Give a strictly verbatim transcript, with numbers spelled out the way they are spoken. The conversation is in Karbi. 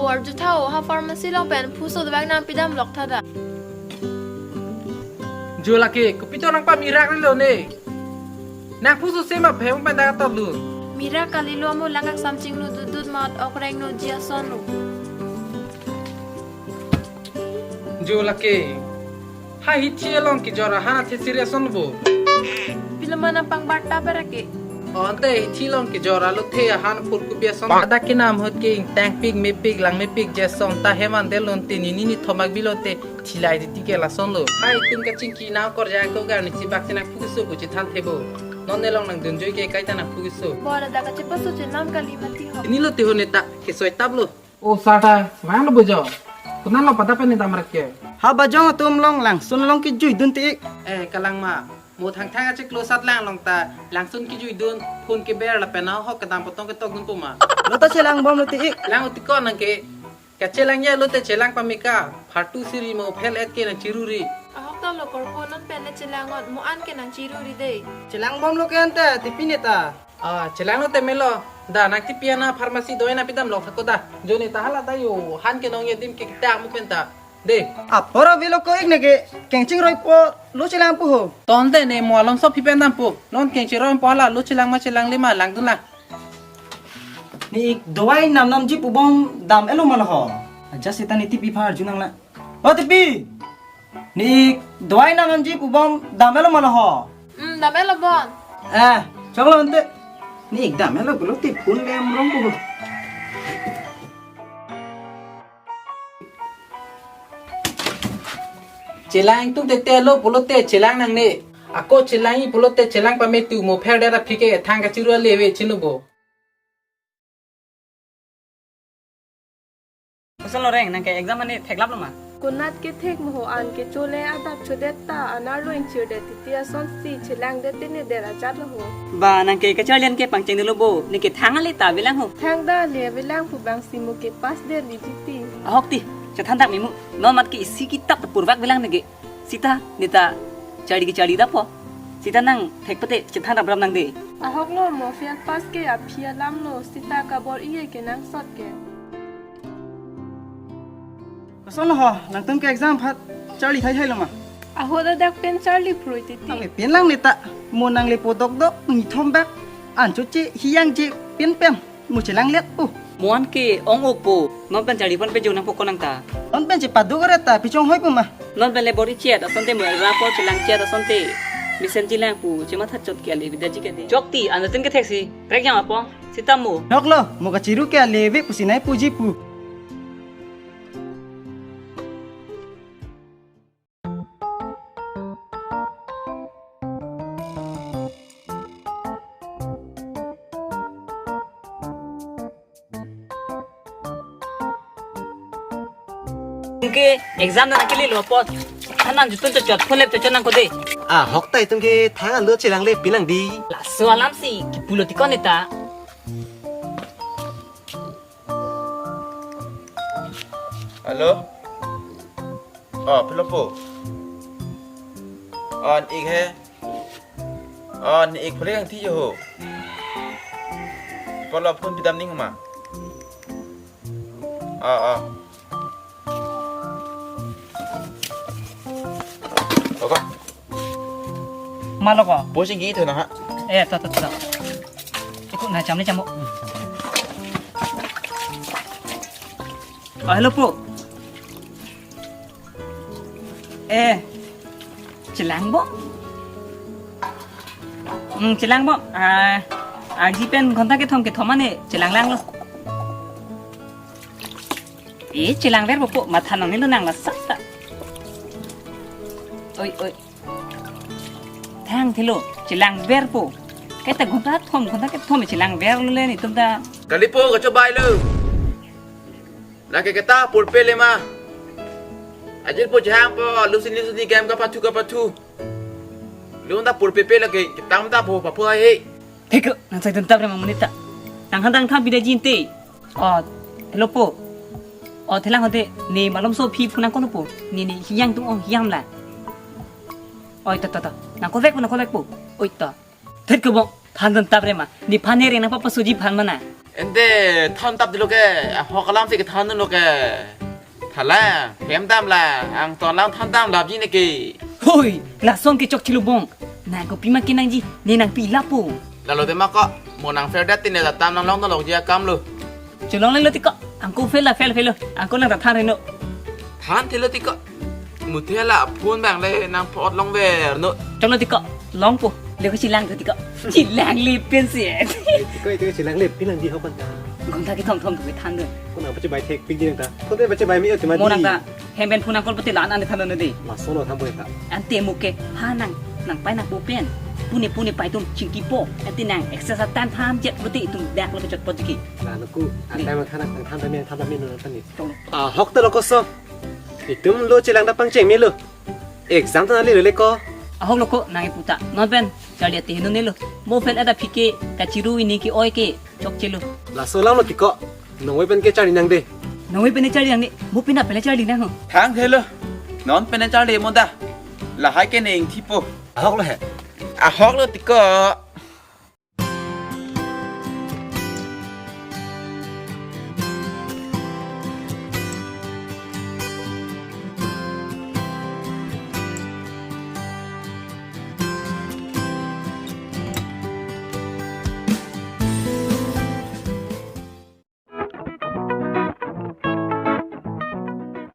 Arju tha-o, ha pharmacy along pen phu so dovek nangpidam lok tha da. Jo lake, kopi to nangpamirak lo ne. Nang phu so sema pheng pen da tap lu. Mirak kalilo mo, lang kangsam chinglu dudut mat okreng no ji ason lo. Jo lake. Ha hithi along kejor ahan athe serious on bo. Pilo ma nangpangbarta berake. Ante hithi along kejor alothe ahan phurkupi ason. Dak kenam ahut ke ingtangpik mepik lang mepik jason ta heman delon te nini ni thomak bilote thilai titi ke lason lo. Ha itum kachingki nang korjang ko gar ni chibak chinang phu so ko chithan thebo. Non nelong nangdunjoi ke kaita nang phu so. Bora da kachepaso chenam kali mati ho. Ini lote ho ne ta kesoi tap lo. O sir ta, mang lo bujo. Kunan lo pada pen ni damrak ke. Ha bajong atum along langsun along kejuidun ti ik. Eh, kalang ma. Mo thangthang achiklo sat lang along ta, langsun kejuidun, phone keber lapen ahok kedam potong ketok dun puma. Lo ta chelang bom lo ti ik. Lang utikon nang ke. Kachelang ya lote chelang pameka. Phartu siri mo phel et ke nangchiruri. Ahok ta lo korpo, non pen le chelang ot, mo an ke nangchiruri de. Chelang bom lo ke ante, tipi ne ta. Ah, chelang lote melo. Da nang tipi ana pharmacy doi nangpidam lok thako da. Jo ne ta hala ta yo. Han ke nong ye dim ke kita amu pen ta. De. Apor avelo ko ik ne ke kengching roi po lo chelang pu ho. Ton de ne mo alom so phi pen dam pu. Non kengching roi po hala lo chelang ma chelang le ma langdun lang. Ne ik dawai nam nam ji pu bom dam elo ma lo ho. Aja seta ne tipi pharju nang la. O tipi. Ne ik dawai nam nam ji pu bom dam elo ma lo ho. Hmm, dam elo bon. Eh, chok lo ante. Ne ik dam elo pulo ti phone le amrong ko. Chelang tung tete lo pulote chelang nangne. Ako chelang-i pulote chelang pame tu mo pher dera phike thang kachiru ale ve chinu bo. Koson lo reng, nang ke exam ane theklap lo ma? Konat ke thek mo ho, an ke chole adap chodet ta, anar lo ingchir det titi asonsi chelang det tene der ajat lo ho. Ba, nang ke kacharli an ke pangcheng dolo bo, ne ke thang ale ta avelang ho. Thang da le avelang pu bang si mo ke pass der li jiti. Ahok ti, chethan dak mimu, non mat ke isi kitap ta purvak avelang ne ke. Sita, ne ta charli kecharli dap ho. Sita nang thek pete chethan rap rap nang de. Ahok lo mo, fail pass ke aphi alam lo, sita kabor-i ke nangsot ke. Koson ho, nangtum ke exam aphan charli thai thai lo ma? Ahut adak pen charli phrui titi. Nang le pen lang ne ta, mo nang le po dok dok, ni thom bak, an cho che, hiyang che, pen pen. Mo chelang let pu. Mo an ke ong-ok pu. Non pen charli pon pe jo nang pokon nang ta. Non pen chepaduk ore ta, pi chonghoi pu ma? Non pen le bor-i chet, asonte mo ra po chelang chet, asonte mesen chelang pu, chematha chot ke ale vida ji ke de. Chok ti, an tin ke theksi, prek jam apong, sita mo. Nok lo, mo kachiru ke ale ve pusi nai puji pu. Ke exam na kili lo pot. Thanan jutun chot chot phone lep chot chot nang ko de. Ahok ta itum ke thang alo chelang le pinang di. Laso alam si kipulo tikon eta. Hello? Oh, pilo po. Oh, ne ik he. Oh, ne ik pule yang ti jo ho. Polo phone pidam ning ma. Oh, oh. Oko. Malo ko? Posi gi tho na ha. Eh, to, to, to. Ikut na cham ni chamo. Oh, hello po. Eh, chelang bo? Hmm, chelang bo. Ah, arji pen ghonta kethom kethom mane chelang lang lo. Eh, chelang ver bo po, matha nang ni lo nang la sat ta. Oi, oi. Thang thilo, chelang ver po. Kaita ghonta thom, ghonta kethom chelang ver lo le netum ta. Kali po, kachobai lo. Lake keta purpe le ma. Ajil po jahang po, lusin lusin ni game kapathu kapathu. Lun ta purpe pe lake, ketang ta po, papo hai. Thek, nang sai dun tap re ma monit ta. Nang han dang tha bida jin te. Oh, hello po. Oh, thelang hote, ne malom so phi phunang kono po. Ne, ne, hiyang tung ong hiyam la. Oi, to, to, to. Nang ko vek po, nang ko vek po. Oi, to. Thet ko bong, phan dun tap re ma. Ni phan ne re nang papa suji phan mana. Ante thon tap dilo ke, ahok alam si kethan lo ke. Thala, hem dam la, angton lang thon dam lapji ne ke. Hoi, lason ke chokche lo bong. Nang kopima kenangji, ne nangpi lapo. Lalo te ma ko, mo nang fail det te ne ta tam nang longdunlokji akam lo. Cholonglelo ti ko, angko fail la fail fail lo, angko nang ta than heno. Thanthelo ti ko, muthe la phone bang le nang phot longvernon. Choklo ti ko, longpo, le ko chelang ti ko. Chelangle pensi. Ti ko, ti ko chelangle pin nangji ahok anta. Gong ta kethom thom tu than do. Ko nang pachebai thekpikji nang ta. Ko te pachebai me-o tema mo nang di. Ta, hem pen phone nang call pute la-an ante than do de. Laso lo than bo ta. Ante mo ke, ha nang, nangpai nangpo pen. Pune pune pai atum chingkipo. Ante nang excess atan than jet pute itum dak lo chotpot ji ke. La lo ku, ante nang than, nang than ta me, than ta me non than ni. Choklo. Ahok te lo koso. Itum lo chelang ta pangcheng melo. Exam ta nali le ko. Ahok lo ko nang iputa. Non pen charli ate heno ne lo. Mo pen ada phike kachiru ini ke oi ke. Chokche lo. Laso alam lo ti ko. Nongve pen ke charli nang de. Nongve pen charli nang de. Mo pen apele charli nang ho. Thangthelo. Non pen charli mo da. Lahai ke ne ingthipo. Ahok lo he. Ahok lo ti ko.